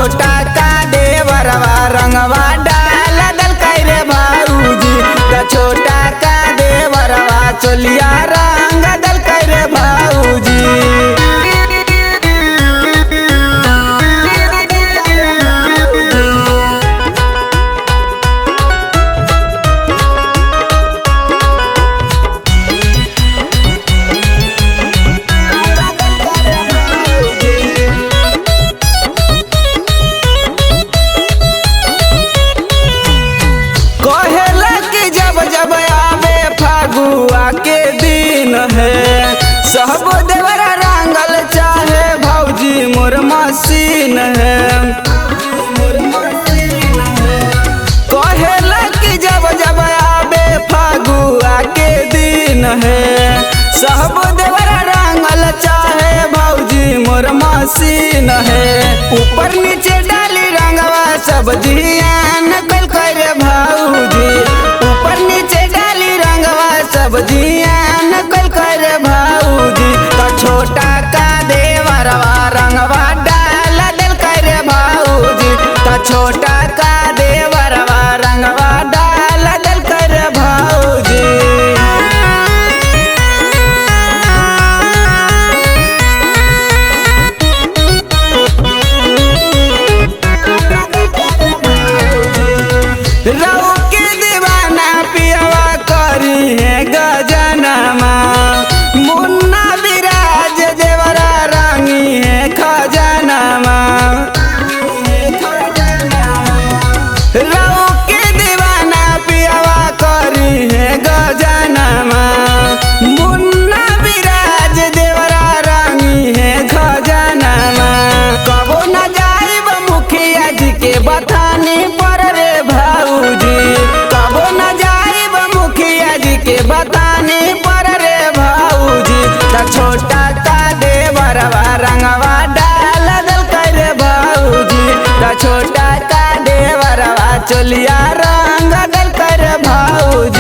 छोटा का देवरवा रंगवा डाल दल रे भाऊजी। त छोटा का देवरवा चोलिया रंग दल रे भाऊजी। जब जब आवे फागुआ के दिन है, सब देवरा रंगल चाहे भौजी मोर मसीन है। कहेला कि जब जब आवे फागुआ के दिन है, सब देवरा रंगल चाहे भौजी मोर मसीन है। ऊपर नीचे डाली रंगवा सब जियान कल करे भाऊजी। ऊपर नीचे डाली रंगवा सब जियान कल करे भाऊजी। त छोटा का देवरवा रंगवा डाल दल करे भाऊजी। त छोटा का देवरवा रंगवा डाल दल करे भाऊजी। रऊ के दीवाना पियवा करी है गजनमा, मुन्ना विराज देवरा रानी है खजनमा। रऊ के दीवाना पियवा करी है गजनमा, मुन्ना विराज देवरा रानी है खजनमा। कबो न जाइब मुखिया जी के बथानी पर रे भाऊजी। कबो न जाइब मुखिया जी के बताने पर रे भाऊजी। त छोटा का देवरवा रंगवा डाल दल करे भाऊजी। त छोटा का देवरवा चोलिया रंग दल करे भाऊजी।